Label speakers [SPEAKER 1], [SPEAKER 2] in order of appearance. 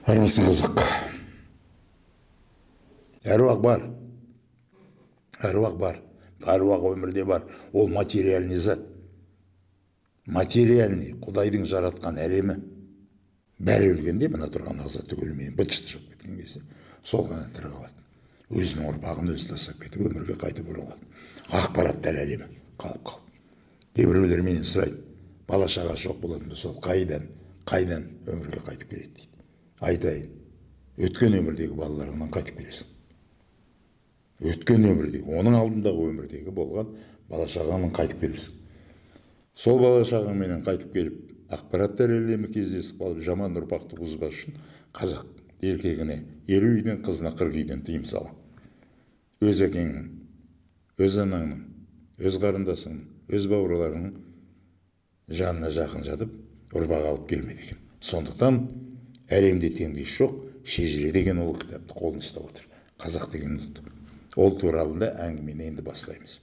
[SPEAKER 1] Армысың, қазақ! Әруақ бар, әруақ бар, әруақ өмірде бар. Ол материальный зат, материальный құдайдың жаратқан әлемі. Бәрі өлгенде, мына тұрған ағза түгелімен быт шыт шығып кеткен кезде, сол ғана тірі қалады. Өзінің ұрпағын өзі тастап кетіп, өмірге қайтып оралады. Ақпараттар әлемі қалып қалды. Кейбіреулер менен сұрайды: бала шағасы жоқ болатын болса, ол қайдан өмірге қайтып келеді дейді. Айтайын: өткен өмірдегі балаларыңнан қайтып келесің. Өткен өмірдегі, оның алдындағы өмірдегі болған бала шағаңнан қайтып келесің. Сол бала шағаңменен қайтып келіп, ақпараттар әлемі кездесіп қалып, жаман ұрпақ туғызбас үшін қазақ еркегіне 50 үйден, қызына 40 үйден тыйым салған. Өз әкеңнің, өз анаңның, өз қарындасыңның, өз бауырларыңның жанына жақын жатып, ұрпақ алып келмейді екен. Сондықтан әлемде теңдесі жоқ «Шежіре» деген ол кітапты қолына ұстап отыр қазақ деген ұлт. Ол туралы да әңгімені енді бастаймыз.